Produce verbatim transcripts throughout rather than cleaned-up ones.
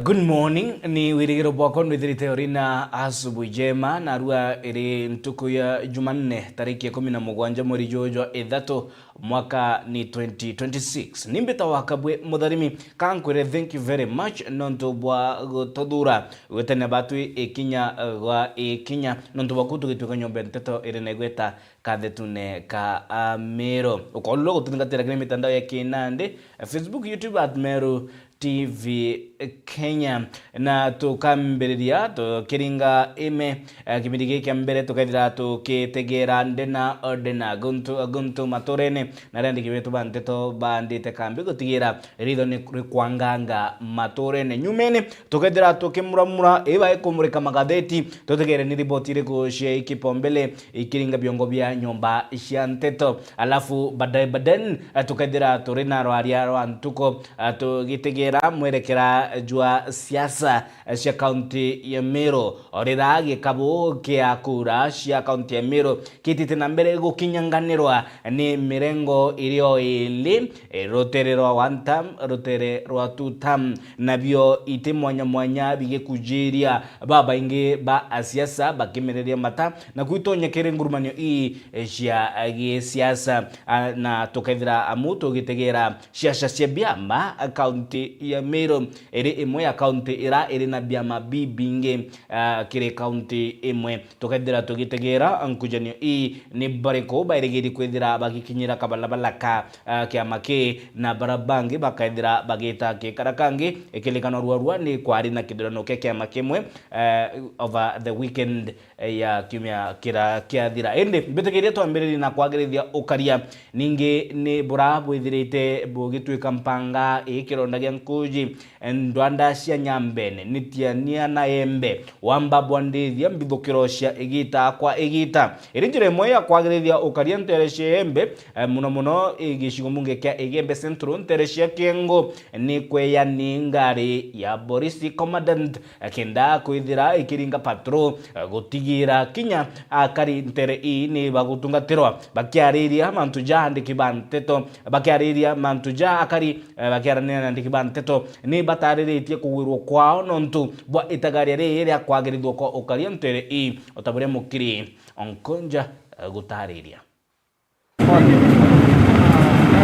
Good morning, ni wirigiro bwakwa nwithirite uri na asubuhi njema, narua iri ntuku ya Jumanne, tariki ikumi na mugwanja mweri juju jwa ithatu, mwaka ni twenty twenty-six. Ni mbita wa Kabwe Mutharimi, kankwire thank you very much nontu bwa gututhura gwitania batwi ikinya gwa ikinya, nontu bwaku tugituika nyomba ya nteto iri na igweta kathetune ka Amiru. Ukorwo gututhingatira kiri mitandao ya kinandi, Facebook, YouTube at Meru T V Kenya. Na tukambiriria tukiringa ime, eh, kipindi giki kia mbere tukethira tukitegera ndena ndena guntu guntu maturene, na arandiki betu ba nteto bandite kambi gutigira ritho ni rikwanganga maturene. Nyumene tukethira tukimuramura iba ikumurika magatheti, tutegere ni riboti iriku cia kipaumbele ikiringa biongo bia nyomba cia nteto. Alafu baadaye baden, eh, tukethira turi na rwaria rwa ntuko, eh, tugitegera mwerekera jwa siasa, eh, cia kaunti ya Meru. O rira gikabu kia kura cia kaunti ya Meru kitite na mbere gukinyanganirwa ni mirengo irio ili, eh, rutere rwa one term, rutere rwa two term, nabio iti mwanya mwanya bigikujiria babaingi ba asiasa bakimereria mata na kwitonyekere ngurumanio ii, eh, cia, eh, gisiasa. Ah, na tukethira amu tugitegera siasa cia biama, eh, kaunti ya Meru iri imwe ya kaunti ira iri na biama bibingi, ah, kiri kaunti imwe. Tukethira tugitegera nkujanio ii, ni bariku bairigiri kwithira bagikinyira kabalabala ka, ah, kiama ki, na bara bangi bakethira bagita kikara kangi. Ikirikano rwarua ni kwari na kithurano kia kiama kimwe, eh, over the weekend, eh, ya kiumia kira kiathira. Indi mbitikirie twambiririe na kwagirithia ukaria. Ningi ni bura bwithirite bugituika mpanga ikironda gia nkuji, ndwanda cia Nyambene, ni Tiania na Embe, wamba bwandithia mbithukiro cia igita kwa igita. Iri njira imwe ya kwagirithia ukaria ntere cia Embe, eh, muno muno igicigo mbunge kia Igembe Central, ntere cia Kiengo, ni kweyani ngari ya Police Commandant, eh, kenda kwithira ikiringa patrol, eh, gutigira kinya akari ntere ii ni bagutungatirwa. Bakiariria mantu ja andiki ba nteto, bakiariria mantu ja akari, eh, bakiarania na andiki ba nteto, ni batariritie kugwirwo kwao nontu bwa itagaria riri ria kwagirithua kwa ukaria ntere ii, o ta buria mukiri Onkonja, eh, gutariria.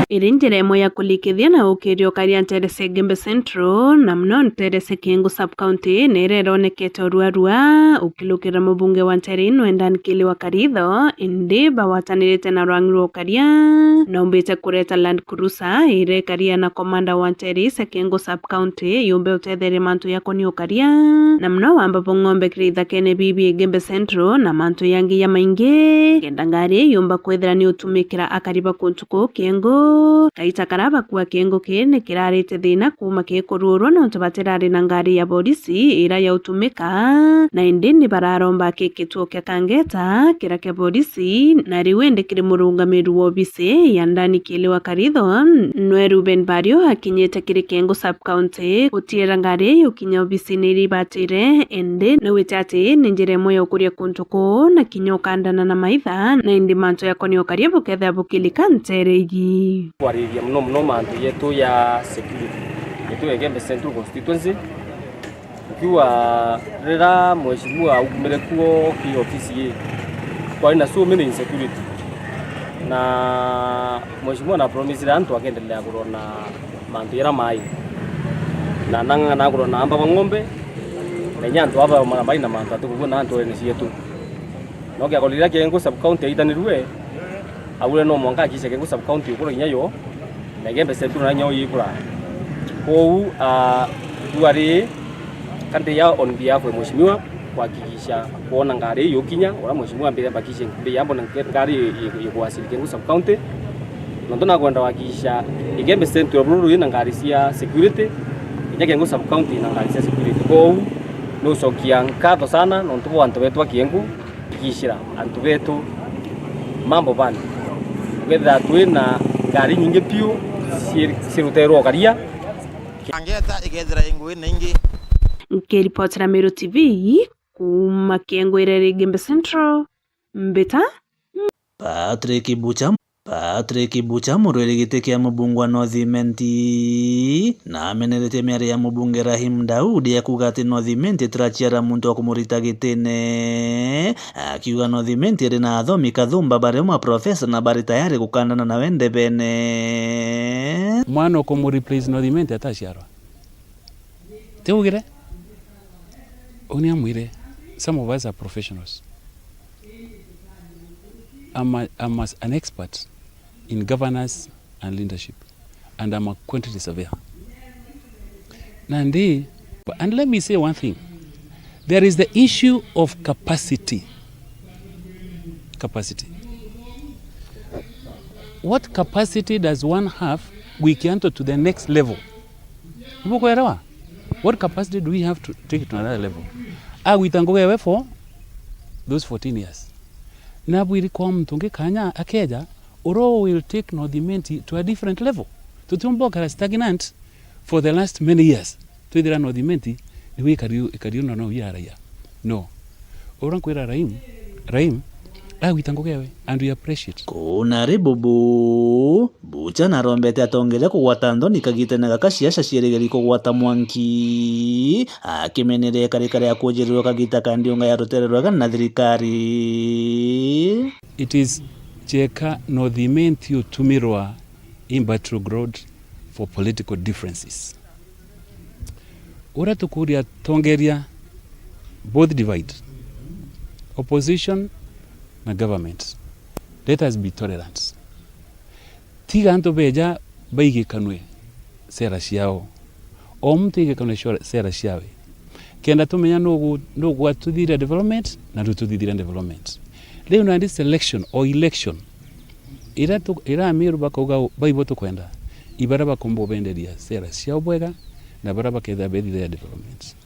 Iri njira imwe ya kurikithia na ukiria ukaria ntere cia Igembe Central, na muno ntere cia Kiengo sub county, ni iria ironekete o rwarua. Ukilukira mubunge wa ntere ino Endan Kili wa Karitho, indi bagwatanirite na rwang'i rwa ukaria, naumbite kureta Land Cruiser iria ikaria na komanda wa ntere cia Kiengo sub county yumbe utetheria mantu jakonie ukaria, na muno wamba bwa ng'ombe kiri ithakene bibi Igembe Central na mantu jangi jamaingi, kenda ngari yumba kwithira ni utumikira akari ba kuntu kuu Kiengo. Kaita kara bakua Kiengo kii ni kirarite thina kuuma kikuruurwa nontu batirari na ngari ya borisi ira ya utumika, na indi ni bararomba ki kituo kia Kangeta kira kia borisi, na riu indi kiri murungamiri wa obisi ya ndani Kili wa Karitho, nwe Ruben Bario akinyite kiri Kiengo sub county gutiira ngari yukinya obisine iria ibatire, indi ni wite ati ni njira imwe ya ukuria kuntu kuu na kinya ukandana na maitha, na indi mantu jakonie ukaria bukethira bukilika ntere iji. Kwariria muno muno mantu yetu ya security, yetu ya Igembe Central Constituency, ukiuga rira mheshimiwa aumire kuo ki ofisi ii, kwari na so many insecurity, na mheshimiwa na promisire antu akendelea kurona mantu jaria mai, na nang'ang'ana kurona amba ba ng'ombe, na inya antu aba mara mai na mantu atikubua na nturene cietu. No kiakorire Kiengo sub county aitanirue, aure no mwanka akisha Kiengo sub county ukura inya yo, na Igembe Central na inya yo ikura. Kwou, ah, tuari kandi ya on behalf ya mheshimiwa kuhakikisha kwona ngari yukinya, ura mheshimiwa ambire mbakishe mbiyambo na ngari ikuwasili Kiengo sub county. Nontu nakwenda kuhakikisha Igembe Central buru ina ngari cia security, inya Kiengo sub county ina ngari cia security. Kwou nucokia nkatho sana nontu bwa antu betu a Kiengo. Kugicira antu betu mambo bani. Ukethira twina ngari nyingi piu ci-, ciruterwa ukaria. Angeta ikethira i ngui na ingi. Nkiripotera Meru T V kuuma Kiengwire Igembe Central, mbita Patrick Bucha. Patrick Bucha, murwiri giti kia mubunge wa North Imenti, na ameneretie miario ya mubunge Rahim Daudi ya kuuga ati North Imenti itiraciara muntu wa kumurita gitine, akiuga North Imenti iri na athomi kathumba bari o maprofesa na bari tayari gukandana nawe ndebene. Mwana ukumureplace North Imenti ataciarwa? Tiugire? Uni amwire, some of us are professionals. I'm, a, I'm a, an expert in governance and leadership, and I'm a quantity surveyor. Nandi, and let me say one thing. There is the issue of capacity. Capacity. What capacity does one have gwikia antu to the next level? Nibukwelewa? What capacity do we have to take it to another level? Agwita ngugi ewe for those fourteen years. Nabwiri kwa muntu ungi kanya akeja, uro will take North Imenti to a different level. Tutiumba ukara stagnant for the last many years. Twithira North Imenti niwe ikari, ikari una no yaraia. No. Ura nkwira Rahim, Rahim, agwita ngugi ewe, and we appreciate. Kuna ri bubu, Bucha narombete atongeria kugwata nthoni kagitene gaka ciaca cierigeri kugwata mwanki, akimeneria ikarikara ya kujirirwa kagita ka ndiunga ya rutere rwega na thirikari. It is cieka North Imenti utumirwa in battleground for political differences. Uria tukuria atongeria, both divide, opposition na government, let us be tolerant. Tiga antu beja baigikanwe sera ciao, o muntu aigikanwe sera ciawe, kenda tumenya nugu-, nugwatuthiria development na ndututhithiria development. Riu nandi selection or election Ira tu-, ira Amiru bakauga u-, baibo tukwenda, ibaria bakomba ubenderia sera ciao bwega, na baria bakethira bethithia development.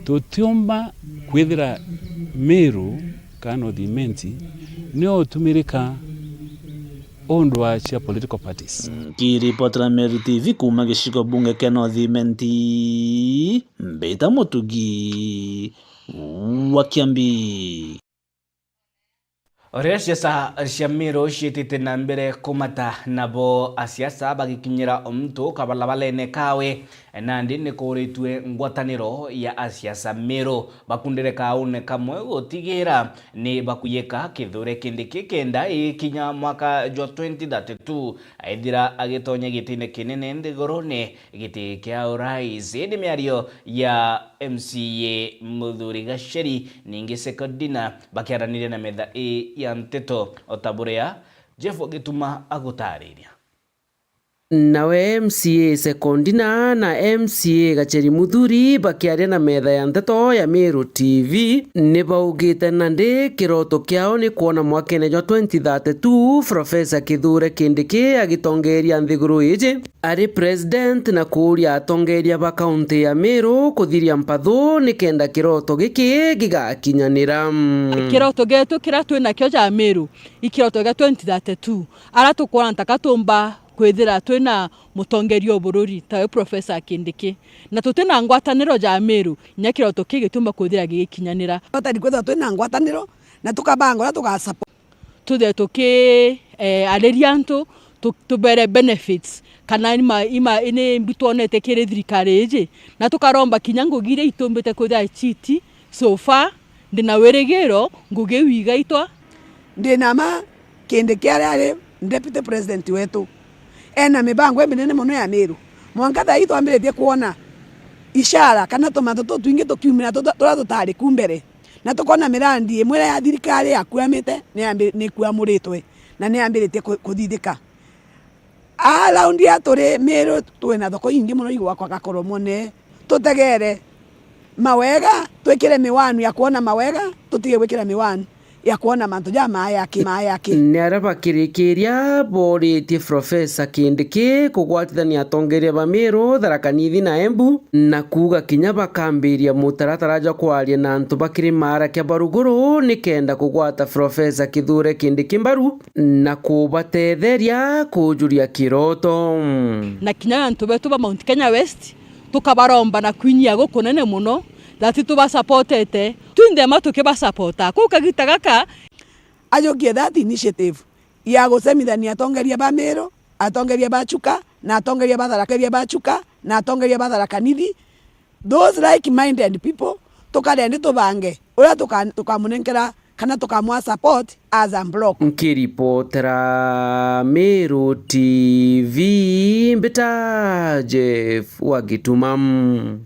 Tutiumba kwithira Miru kana North Imenti nio utumirika undwa cia political parties. Nkiripotera Meru T V kuuma gicigo bunge kia North Imenti, mbita Mutugi wa Kiambi. O riria siasa cia Miru ciitite na mbere kumata, nabo asiasa bagikinyira muntu kabalabalene kawe, nandi ni kuuritue ngwataniro ya asiasa Miru bakundire kaune kamwe gutigira ni bakuyika Kithure Kindiki kenda ikinya mwaka jwa twenty thirty-two, aithira agitonya gitine kinene nthigurune, giti kia urais. Indi miario ya M C A Muthuri Gacheri, ningi Sekodina, bakiaraniria na metha ii ya nteto, o ta buria Jeff Gituma agutaariria. Nawe M C A Sekondina na M C A Gacheri Muthuri bakiaria na metha ya nteto ya Meru T V, ni baugite nandi kiroto kiao ni kwona mwakene jwa twenty thirty-two Professor Kithure Kindiki agitongeria nthiguru iji ari president na kuuria atongeria ba kaunti ya Meru kuthiria mpathu nikenda kiroto giki gigakinyanira. Kiroto gietu kiria twi nakio ja Meru, i kiroto gia twenty thirty-two, aria tukwona ntaka tumba kwithira twina mutongeria o bururi tawe Professor Kindiki, na tutina ngwataniro ja Meru, inya kiroto kii gitiumba kwithira gigikinyanira. Twatari kwithirwa twina ngwataniro na tukabanga uria tuga support. Tuthe tuki, eh, ariria antu, tu-, tubere benefits, kana ima, ima, ni mbi twonete kiri thirikari iji, na tukaromba kinya ngugi iria itumbite kwithira citi so far, ndina wirigiro ngugi iu igaitwa. Ndina ma Kindiki aria ari deputy president wetu, ena mibango iminene mono ya Miru. Mwanka thaa ii twambiritie kwona ishara kana tumantu tutwingi tukiumira tu-, turia tutari ku mbere. Na tukona mirandi imwe iria ya thirikari yakuamite ni yambi-, ni ikuamuritwe na ni yambiritie ku-, kuthithika. Aa raundi aa turi Miru, twina thoko ingi mono igwakwa gakoromone. Tutegere mawega, twikire miwanu ya kwona mawega, tutige gwikira miwanu ya kwona mantu jamaa yaki, maa yaki. Ni aria bakirikiria boritie Professor Kindiki kugwatithania atongeria ba Miru, Tharaka Nithi na Embu, na kuuga kinya bakambiria mutaratara jwa kwaria na antu bakiri maara kia baruguru nikenda kugwata Professor Kithure Kindiki mbaru na kubatetheria kujuria kiroto. Na kinya antu betu ba Mount Kenya West tukabaromba na kwinyia gukunene mono, that tubasapotete, twinthe ma tukibasapota. Kuu kagita gaka, ajukie that initiative ya gucemithania atongeria ba Meru, atongeria ba Chuka, na atongeria ba Tharaka, ba Chuka, na atongeria ba Tharaka Nithi, those like-minded people, tukarendi tubange uria tuka-, tukamunenkera kana tukamwa support as a block. Nkiripotera Meru T V, mbita Jeff wa Gituma.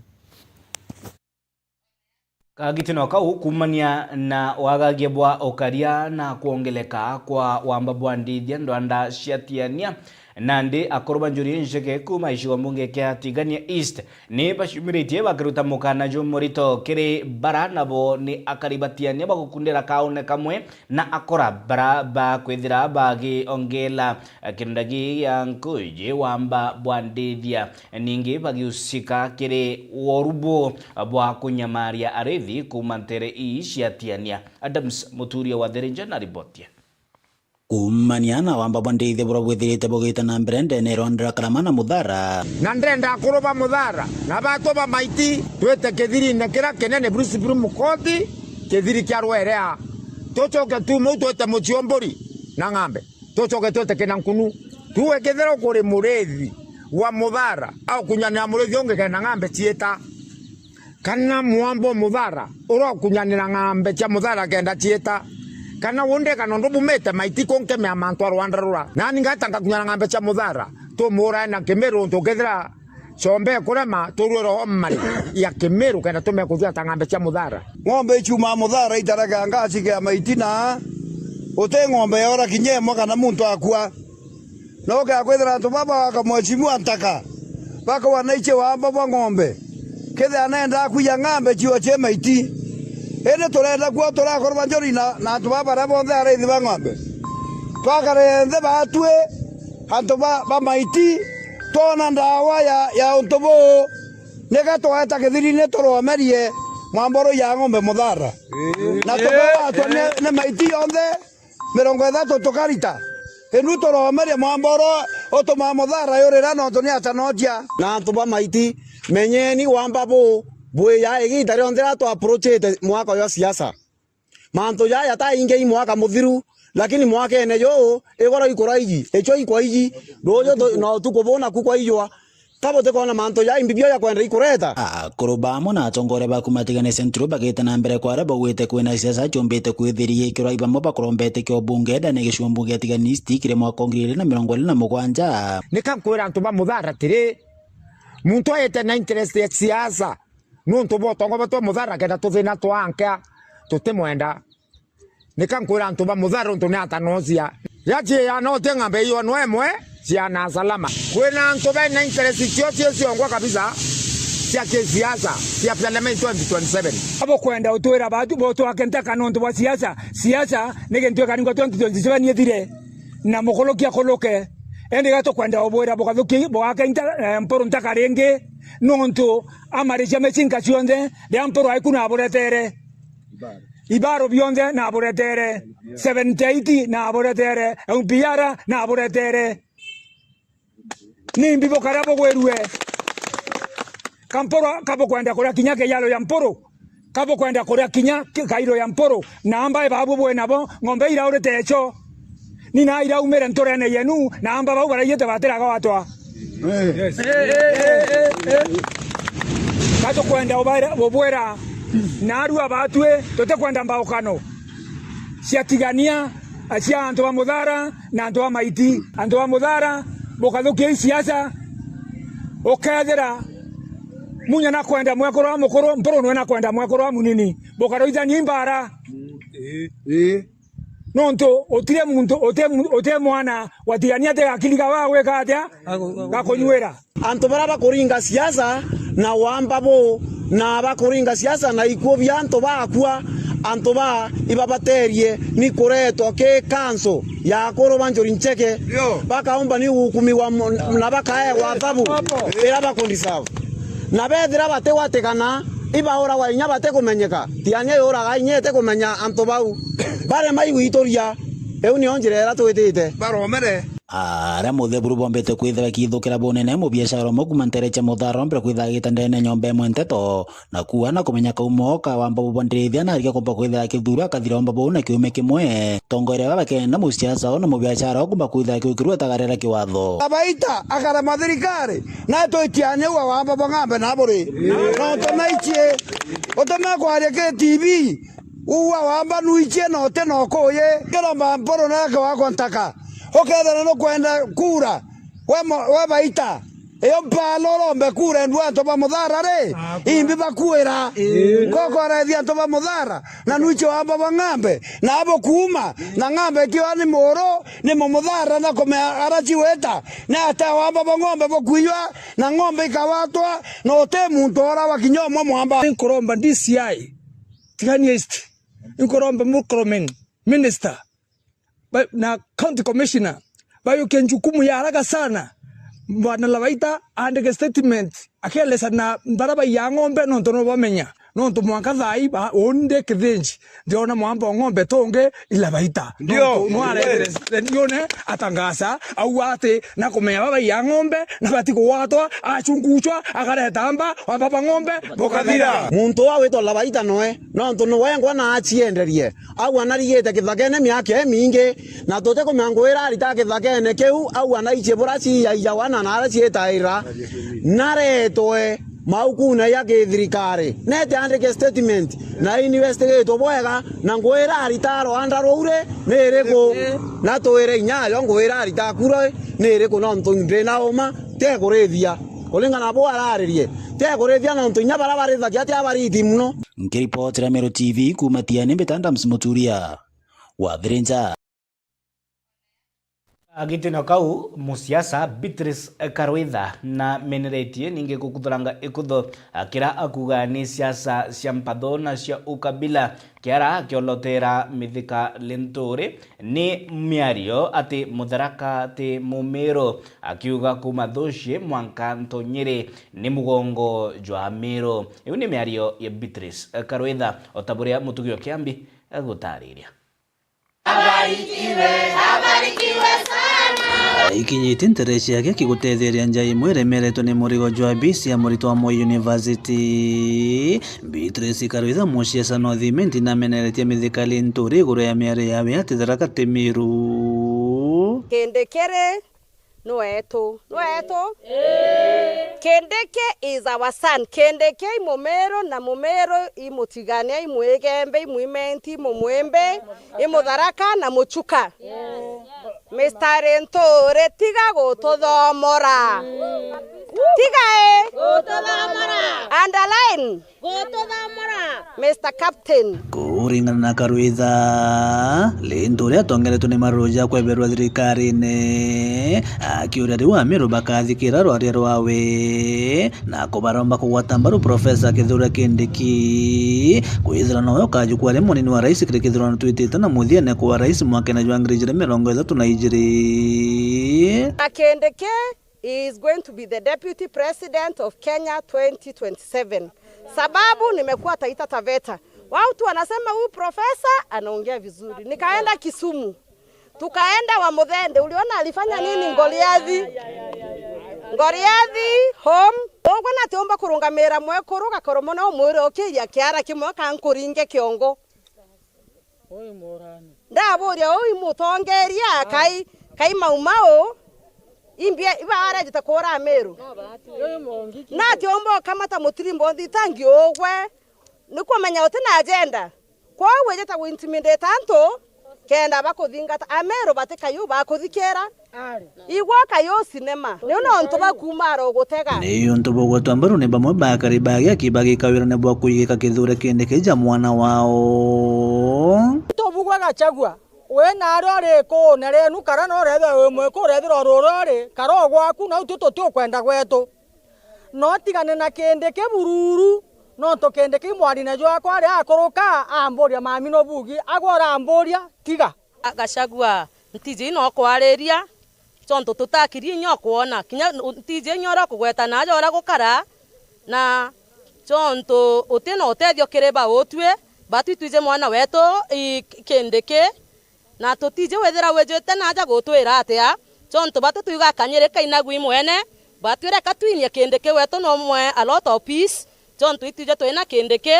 Kagitino kau kuumania na wagagia bwa ukaria na kwongeleka kwa wamba bwa ndithia ndwanda cia Tiania, nandi akuru ba njuri incheke kuuma gicigo mbunge kia Tigania East ni baciumiritie bakiruta mukana jumurito kiri bara nabo ni akari ba Tiania bagukundira kaune kamwe na akora bara bakwithira bagiongela kirunda gia nkuji wamba bwa ndithia. Ningi bagiusika kiri woru bu bwa kunyamaria arithi kuuma ntere ii cia Tiania. Adams Muturia wa Thirinja na riboti. Kuumania na wamba bwa ndithia buria bwithirite bugite na mbere ndene rwanda rwa Karama na Muthara. Na ndenda akuru ba Muthara na batu ba Maiti twite kithirine kiria kinene buri Supreme Court, kithiri kia Rwerea. Tucoke tuume u twite mucii o mburi na ng'ambe. Tucoke twite kina nkunu. Tuwe kethira ukuri murithi wa Muthara, aukunyanira murithi ungi kenda ng'ambe ciita. Kana mwamba o Muthara, uria ukunyanira ng'ambe cia Muthara kenda ciita. Kana wundika nondu bumite Maiti kunkemea mantu a rwanda rura. Nani ngata ngakunyana ng'ambe cia Muthara, tumuurae na Kimiru untu ukethira Combe kurema, turue roho mari ya Kimiru kenda tume kuthiata ng'ambe cia Muthara. Ng'ombe icumaa Muthara itarega ngasi kea Maiti na uti ng'ombe yora kinya imwe kana muntu akua. No ukeakwithira antu baba baka mheshimiwa ntaka, bakawa na ichi wamba bwa ng'ombe. Kethira nenda kuiya ng'ambe ciuo cie Maiti. Indi turenda kuo turakorwa njuri na, na antu baba baria bonthe araithi ba ng'ombe. Twakare nthe batwi, antu ba, ba Maiti, twona ndawa ya, ya untu buu, nika tweta kithirine turomerie mwamboro ya ng'ombe Muthara. Na tukawatwa ni, ni Maiti yonthe mirongo ithatu tukarita. Inu turomerie mwamboro utuma Muthara yurira nontu ni atanotia. Na antu ba Maiti, menyeni wamba buu bwiya igita rionthe riria twa approachite mwaka uyu wa siasa. Mantu jaa jataingi i mwaka muthiru, lakini mwakene juu, igoro ikuraiji, ichwa ikwaiji, ruuju tu-, na utuku buu naku kwaijwa. Ka butikwona mantu jaa imbi bio ja kwenda ikureta? Akuru bamwe na atongoria ba kuuma Tigania Central bagite na mbere kwaria baugite kwina siasa ciumbite kwithiria ikirwa bamwe bakurombete kio bunge ndene gicigo bunge gia Tigania East kiri mwaka wa ngiri igiri na mirongo iri na mugwanja. Nika nkwira antu ba Muthara atiri, muntu aite na interest ya siasa, nontu bwa utongo bwa twa Muthara kenda tuthina twankea, tutimwenda. Nika nkwira antu ba Muthara untu ni atanocia. Ria ciana uti ng'ambe iyo no imwe ciana salama. Kwina antu bena interest cio cio ciongwa kabisa cia kisiasa cia parliament twenty twenty-seven. Abukwenda utwira batu botwake ntaka nontu bwa siasa. Siasa ni gintu ikaringwa twenty twenty-seven ithire na mukuruki akuruke. Indi ga tukwenda ubwira bukathuki bugake nta-, eh, Mpuru ntaka ringi nontu amaricia micinka cionthe ria Mpuru aiku na aburetere. Ibaro bionthe naburetere, seventy eight naburetere, M P R naburetere. Nimbi bukaria bugwirue? Ka Mpuru, ka bukwenda kuria kinya kiaro ya Mpuru, ka bukwenda kuria kinya ki-, kairo ya Mpuru, na amba ibabu bwe nabo, ng'ombe iraurite echo. Ni na iraumire nturene yenu, na amba bau baraiyite batiraga watwa. Ka tukwenda ubwira, ubwira, narua batwi, tutikwenda mbaukano cia Tigania, cia antu ba Muthara na antu ba Maiti. Antu ba Muthara, bukathukia i siasa, ukethira Munya na kwenda mwekuru wa mukuru, Mpuru nwe na kwenda mwekuru wa munini, bukaruithania imbara. Nontu utire muntu, uti mu-, uti mwana wa Tigania atigakiriga wa gwika atia? Gakunywira. Antu baria bakuringa siasa na wamba buu, na bakuringa siasa na ikuu bia antu bakua, antu ba ibabaterie ni kuretwa ki kanso ya akuru ba njuri ncheke. Bakaumba ni gukumiwa mu-, na bakaegwa thabu iria bakundisavu. Na bethira batigwatikana, ibauragwa inya batikumenyeka. Tiania yuraga inya itikumenya antu bau. Barema igwituria, iu niyo njira iria twitite. Baromere. Aria mutheburu bombete kwithira kiithukira bunene mubiashara umwe kuuma ntere cia Muthara ombire kwithira agita ndene nyomba imwe nteto, na kuua na kumenya kaumo ka wamba bubwandirithia na arikia kumba kwithira akithurwa akathira omba buu na kiume kimwe. Tongoria baba kenda musiasa ona mubiashara ukumba kwithira akiukirua atagarera kiwatho. Abaita akarema thirikari, na twitiane ua wamba bwa ng'ambe na buri. Nontu naichie, uteme kwaria ki T V, ua wamba nuichie na uti na ukuyi, kiromba mpuru na yake wakwa ntaka. Ukethira nukwenda kura, we mo-, we Baita, iyo mpala urombe kura endu antu ba Muthara ri, imbi bakwira. Ii. Ngokorethia antu ba Muthara, na nuichie wamba bwa ng'ambe, na abo kuuma, na ng'ambe ikiwa ni muru, ni mumuthara na kumea ara ciwita, ni ate wamba bwa ng'ombe bukwiywa, na ng'ombe ikawatwa, na uti muntu ora wa kinya umwe mwamba. Nkuromba D C I, Tigania East, nkuromba Murkomen, minister, ba-, na county commissioner, bayukie njukumu ya haraka sana. Bwana Labaita aandike statement, akeeleza na baria baiyaa ng'ombe, nontu no bamenya. Nontu mwanka thaa ii ba-, uuni ndi kithinji, ndiona mwamba o ng'ombe tungi ila Baita. Ndio. Nontu no areethire redione atangaza, auga ati na kumenya baba baiyaa ng'ombe, na bati kugwatwa, achunguchwa, akareta mba, wamba ba ng'ombe, bukathira. Muntu uu witwa Labaita noe, nontu ni wengwa na acienderie. Au anarigite kithakene miaka imingi, na tutikumenya ngwira arita kithakene kiu, au anaichibura ciiyaiyawa na nara ciitaira, naretwe maukune ya kithirikari, nete andike statement, na investigate bwega, na ngwira arita rwanda ruu ri ni iriku, na twire inya ayo ngwira arita kura ni iriku, nontu ndina uma, tekurithia. Kuringana na bu araririe, tekurithia, nontu inya baria barithagia ti abariti mono. Nkiripotera Meru T V kuuma Tiani, mbita Adams Muturia. Wathirinja. Gitino kau, musiasa Beatrice Karwitha na meneretie ningi kukuthuranga ikutho, akira akuga ni siasa cia mpatho na cia ukabila, kiara kiolotera Mithika Linturi ni miario ati Mutharaka ti Mumiru, akiuga kuuma Thushi mwanka Ntonyiri ni mugongo jwa Miru. Iu ni miario ya Beatrice Karwitha, o ta buria Mutugi o Kiambi agutariria. Abarikiwe, abarikiwe sana. Ikinyitie ntere ciake kigutetheria nja imwe iremeretwe ni murigo jwa bisi ya murito wa Moi University. Beatrice Karwitha, musiasa North Imenti, nameneretie Mithika Linturi iguru ya miario yawe ati Tharaka ti Miru. Kindi kiri ni wetu. Ni wetu? Kindiki is our son. Kindiki i Mumiru na Mumiru i Mutigania, i Mwigembe, i Mwimenti, i Mumwimbi, i Mutharaka na Muchuka. Mister Linturi, tiga gututhomora. Tiga i. Gututhomora. Underline. Gututhamura. Mister Captain. Kuringana na Karwitha, Linturi atongeretwe ni maruru ja kweberwa thirikarine, akiuria riu Amiru bakathikira rwaria rwawe, na kubaromba kugwata mbaru Profesa Kithure Kindiki, kwithira nowe ukajukwa ari munini wa rais kiri kithurano twitite na muthiene kwa rais mwakene jwa ngiri ijiri mirongo ithatu na ijiri. Na Kindiki, he is going to be the deputy president of Kenya twenty twenty-seven. Sababu nimekuwa Taita Taveta. Watu wanasema huyu profesa anaongea vizuri. Nikaenda Kisumu. Tukaenda wa Muthende. Uliona alifanya nini Goliathi? Goliathi home. Ugwe na tiumba kurungamira mwekuru gakoro mona umwire ukiria kiara kimwe kankuringe kiongo. Ndaburia uu imutongeria kai, kai maumau, imbia iba arejete kuura Amiru. Nati umba ukamata mutirimbo nthitangi ugwe, ni kumenya uti na agenda. Kwou wijite gu intimidate antu, kenda bakuthingata. Amiru bati kayu bakuthikira. Igwa kayo sinema. Niu nontu bakuuma aro gutega. Ni untu bugwetwa mbaru ni bamwe ba akari ba Giaki bagika wirane bwa kuigika Kithure Kindiki ja mwana wao. Tubugwa Gachagua, we naari uri ikuune rienu, kara no urethirwa wi mwiku, urethirwa uri uria uri, kara o gwaku, nau tu tuti ukwenda gwetu. No tigane na Kindiki bururu, nontu Kindiki mwarine jwakwa ari akuruka, amburia, "Mami no bugi?" Agwe uramburia, tiga. Gachagua, ntiji ino kwariria, tontu tutakiri inya okwona, kinya ntiji inya uria ukugweta na aja uria gukara, na tontu uti na utethio kiri ba utwi, batwi twiji mwana wetu i Kindiki, na tutiji withira wijite na aja gutwira atia, Jontu batu twiga Kanyiri kainagwi mwene, batwire ka twinie Kindiki wetu no mwe a lot of peace. Jontu itwije twina Kindiki,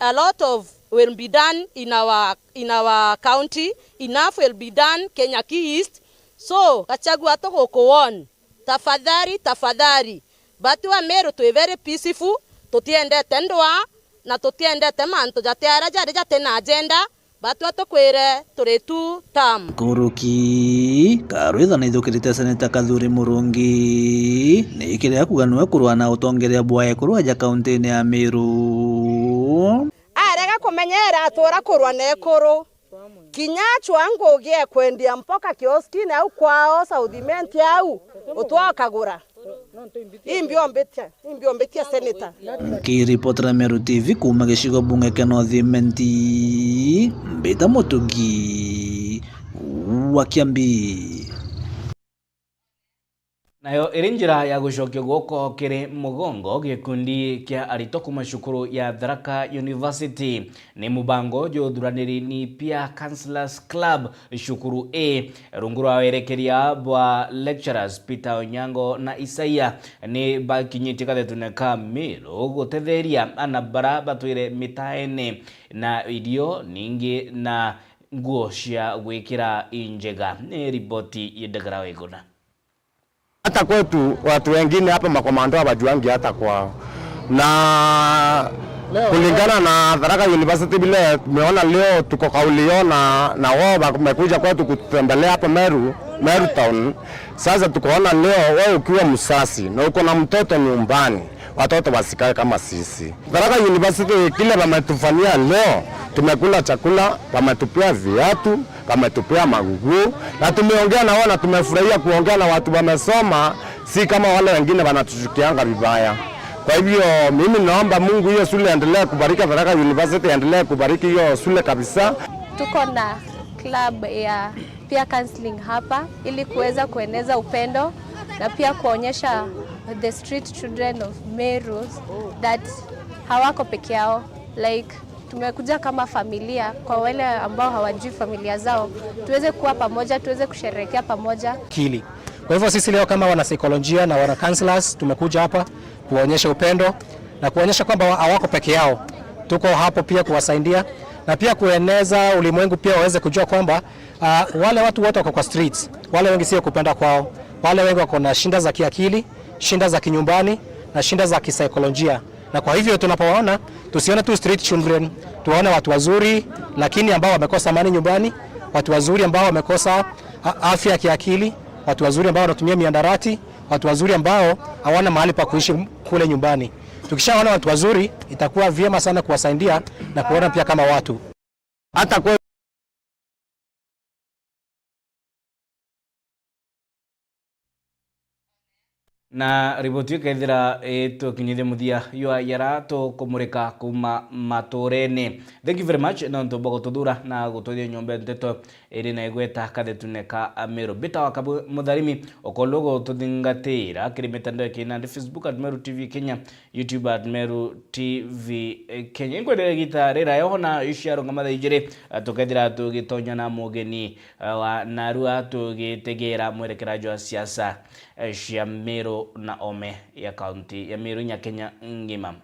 a lot of will be done in our, in our county, enough will be done Kenya ki East. So, Gachagua tugukuwarn, tafadhali, tafadhali, batu a Meru twi very peaceful, tutiendete ndwaa, na tutiendete mantu jati ara jari jati na agenda, batwa tukwire turi tu tam. Nkuruki, karwitha na ithukirite Seneta Kathuri Murungi, ni kiria kuga niwe kurwa na utongeria bwa ekuru aja kauntine ya Meru. Arega kumenyera atura kurwa na ekuru. Kinya acwa ngugi ekwendia mpoka kioskine au kwao South Imenti au, utwa ukagura. Imbiombitia, imbiombitia seneta. Nkiripotera Meru T V kuuma gicigo bunge kia North Imenti, mbita Mutugi wa Kiambi. Nayo iri njira ya gucokia guoko kiri mugongo, gikundi kia aritwa kuuma cukuru ya Tharaka University ni mubango juthuraniri ni Peer Counsellors Club cukuru ii, rungu rwa werekeria bwa lecturers Peter Onyango na Isaia, ni bakinyitie kathetune ka Meru gutetheria ana bara batwire mitaene na irio, ningi na nguo cia gwikira injega. Ni riboti ya Ndagara Weguna. Hata kwetu watu wengine hapa makomando hawajuangi hata kwao. Na kulingana na Tharaka University vile tumeona leo, tuko kauli hiyo na, na wao wamekuja kwetu kututembelea hapa Meru, Meru Town. Sasa tukaona leo wewe ukiwa mzazi na uko na mtoto nyumbani, watoto wasikae kama sisi. Tharaka University kile wametufanyia leo, tumekula chakula, wametupea viatu, wametupea magugu, na tumeongea na wao na tumefurahia kuongea na watu wamesoma, si kama wale wengine wanatuchukianga vibaya. Kwa hivyo mimi naomba Mungu hiyo shule endelee kubariki, Tharaka University endelee kubariki hiyo shule kabisa. Tuko na club ya peer counseling hapa ili kuweza kueneza upendo na pia kuonyesha the street children of Meru that hawako peke yao. Like, tumekuja kama familia, kwa wale ambao hawajui familia zao, tuweze kuwa pamoja, tuweze kusherehekea pamoja. Akili. Kwa hivyo sisi leo kama wana saikolojia na wana counselors tumekuja hapa kuwaonyesha upendo na kuwaonyesha kwamba wa-, hawako peke yao. Tuko hapo pia kuwasaidia na pia kueneza ulimwengu pia waweze kujua kwamba, ah, wale watu wote wako kwa streets, wale wengi sio kupenda kwao, wale wengi wako na shinda za kiakili, shinda za kinyumbani na shinda za kisaikolojia. Na kwa hivyo tunapowaona, tusione tu street children, tuwaone watu wazuri lakini ambao wamekosa amani nyumbani, watu wazuri ambao wamekosa a-, afya ya kiakili, watu wazuri ambao wanatumia miandarati, watu wazuri ambao hawana mahali pa kuishi kule nyumbani. Tukishaona watu wazuri, itakuwa vyema sana kuwasaidia na kuona pia kama watu. Hata kwe- Na riboti ikethira itukinyithia muthia jwa yara tukumurika kuuma maturene. Thank you very much nontu bwa gututhura na gutwithia nyomba ya nteto iri na igweta kathetune ka Meru. Mbita wa Kabu Mutharimi, ukorwo gututhingatira kiri mitandao ya kinandi, Facebook at Meru T V Kenya, YouTube at Meru T V Kenya. Inkwendere gita rira yoho na iciarunga mathaa ijiri, tukethira tugitonya na mugeni, eh, wa narua tugitegera mwerekera jwa siasa, eh, cia Meru na ome ya kaunti ya Meru inya Kenya ngima.